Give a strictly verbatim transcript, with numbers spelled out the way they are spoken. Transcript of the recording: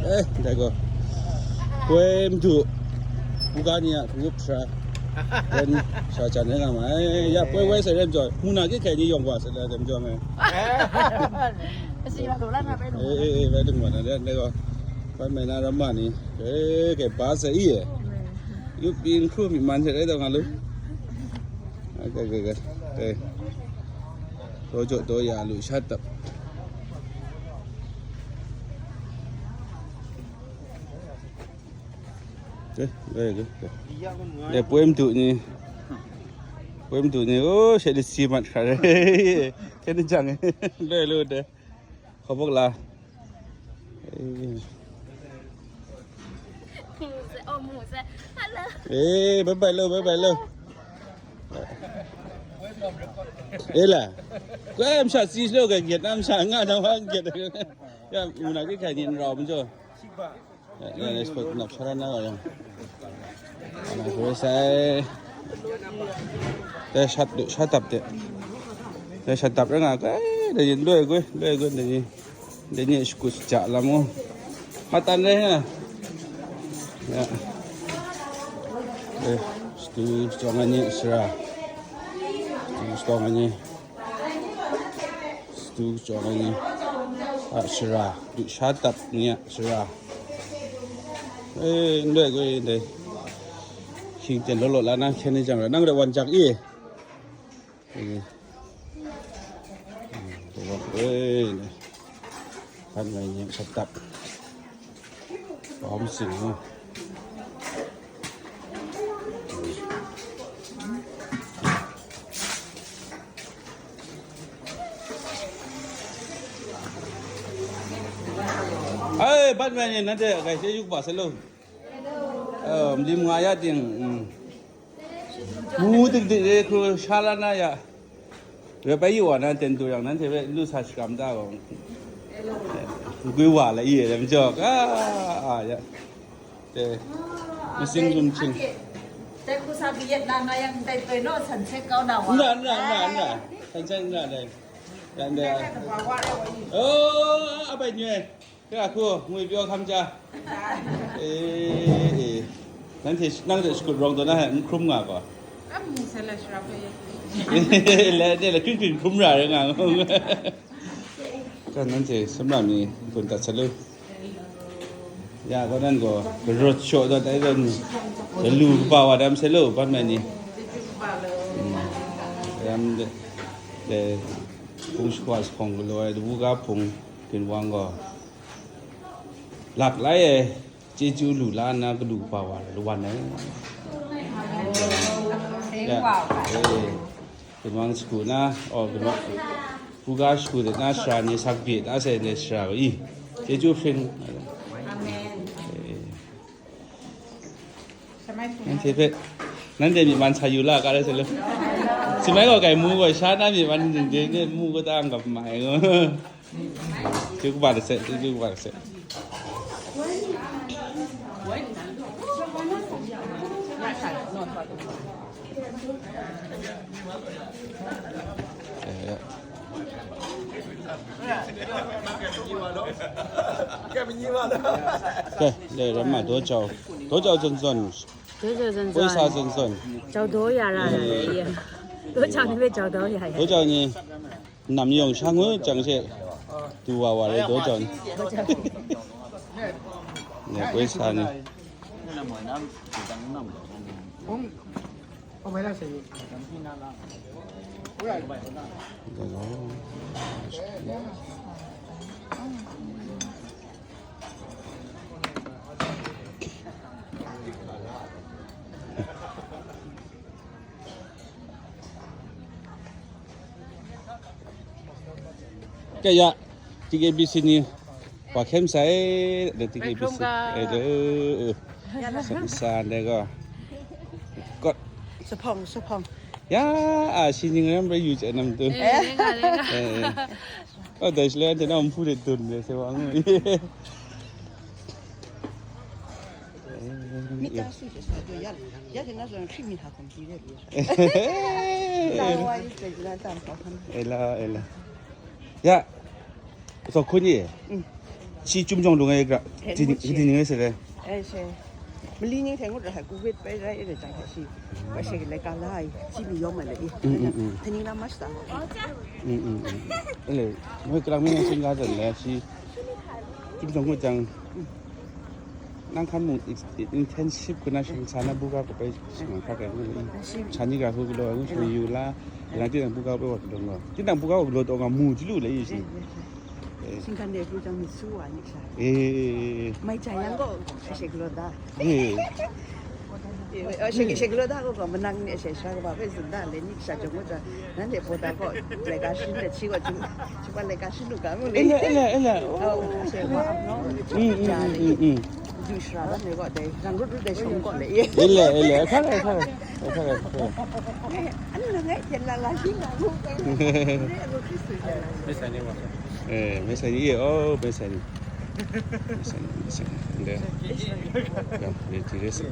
Eh, dai gaw. Poi madu, buga ni a hkrup hkra, ren sha jan rai nga ma ai. Ya, poi woi sai rai majaw, mung na kyi hkai ni yawng wa sai la rai majaw ngai. Kasi ba dolan na pai Eh, eh, eh, bai dung wa na, dai, dai gaw. Bai mai na ramma ni, eh, kai ba sai i e. Yu pyi hkru myi man sai rai daw nga lu. Ai, kai, kai, kai. Kai. Daw jaw daw ya lu sha tap. Dai, dai, dai, dai. Dai, poi madu ni. Poi madu ni, oh, shai de si mat hkra re. Khen ni jang. Dai, lo, dai. Hkawbok la. Eh. Mu se, oh, mu se. Hello. Eh, bye bye lo, bye bye lo. Eh la. Kwa masha si lo ka gyet na masha nga na wa gyet. Ya, mu na kyi hkai ni n rau majaw. Ya, ya, ya, spot nak sara na yang. Ana ko sai. Dai sha, sha tap de. Dai sha tap rai nga kai, dai ni loi goi, loi goi dai ni. Dai ni shakut shaja lam o. Matan rai na. Ya. Dai, stu strong ni sara. Stu strong ni. Stu kachawng ai ni a sara, du sha tap ni a sara. Eh, ndai goi ndai. Hkying ten law law la na hkyen ni jang ra, nang rai wan jak i. Eh. Hmm, eh, ndai. Kan mai ni a sha tap. Bawm sing mu. Ai, bat mai ni nanhte grai chyeju kaba sa law. Eh, malim nga ya ting, mm. Mu dik dik re hkru sha la na ya. Rai bai yu wa na ten tu yang nanhte hpe lu sa shakram da gaw, n gwi wa la i e, majaw, a, a, ya. Dai, masing zun hkying. 在库萨比越南那样带队，那产线高呢，哇。 N ra, n ra, n ra, n ra. San san n ra dai. Dan dai. 在那个娃娃的，我一 Oh, a bai nyoi. Hkra hku, ngwi pyaw hkam ja. Eh, eh. Nanhte, nang hte shakut rawng taw na hte n hkrum nga gaw. A mu sa la shara hpe ya. Le, ne la kring kring hkrum ra rai nga. Kan nanhte sumra mi gun tat sa lu. Ya, gaw nan gaw, garut shaw dat ai zawn, galu kaba wa dam sai lu, ban mai ni. Hmm. Ram de, de, hpung shakwa jahpawng galaw ai, dabu ga hpung, ginwang gaw. Lak lai e, chyeju lu la nna galu kaba wa ai, lawan ai. Ya, eh, ginwang shagu na, oh, ginwang, buga shagu de na sara ni sak bye da sai de sara i. Chyeju hpring. Amen. Eh. Nanhte hpe, nanhte myi man sa yu la, ka rai sai lu. Simai gaw kai mu gaw, sha na myi man ding ding de mu kata n gap mai gaw. Chyeju kaba de se, chyeju kaba de se. Eh, ya. Kai, le, ram ma, daw jau. Daw jau zawn zawn. Daw jau zawn zawn. Poi sa zawn zawn. Jau daw ya ra ra le, ye. Daw jau ni hpe jau daw ya ya. Daw jau ni, nam yawng sha ngu jang she, du wa wa rai daw jau ni. Ne, poi sa ni. Kaya, T K B C ni, wa hkyen sai, da T K B C. Rai hkrum ga. Eh, da, eh, eh. Sa, sa, da ga. Kot. Sa hpawng, sa hpawng. Ya, a, shi ning ram rai yu chye nam tu. Eh, lenga, lenga. Eh, eh. Oh, dai shi le, ante na mpu de dun de, se wa ngu. မိသားစုတွေဆိုတော့ ရ-, ရတယ်နော်ဆိုရင် ခရစ်မီဟာကုန်ကြည့်တဲ့လူ။ တာဝါကြီး ကျန်တာပေါ့။ Ela, ela. Ya. So, kuni. Mm. Shi chyum jawng lung ai gra, eh, di, ngut shi. Di ning ai se le. Eh, she. Mali ni hte ngut ra hai, covid pai rai re jang hai shi. Wa she le ka la ai, shi mi yawm ai le i. Mm, mm, mm. Tha ni la ma shi ta. Mm, mm, mm. Ele, moi klang mi nang sing ga zan le shi. Chyum jawng ngut jang. Nang hkan mung ex-, internship kuna shing sa na buga ko pai shing ka kai ngut le i. Shi. Chani ga hu lo, ngut shi yu la. Lang ti nang buga pai wa lo ngo. Ti nang buga wa lo to nga mu ji lu le i shi. Eh, eh, eh. Eh. Shinkan de pru jang mi su wa ni sha. Eh, eh, eh, eh. Mai cha yang ko, a she glo da. Eh. Eh, a she, eh, she glo da ko, ko, manang ni a she sha ko ba, pe zun da le ni sha jong ko cha. Nan de po da ko, le ka shin de chi ko chu, chi ba le ka shin lu ka mu le. Ele, ele, ele. Oh, a she wa, no? Mm, mm, mm, mm, mm. Ju shra da me ko de, rang ru ru de shong ko le. Ele, ele, a ka le, a ka le. A ka le, a ka le. Eh, anu na ngai jen la la shi na mu ko. Ne, anu Kristu jen la. Mesa ni wa. Eh, mesa ni, eh, oh, mesa ni. Mesa ni, mesa ni. Nde. Ya, ya, tire se.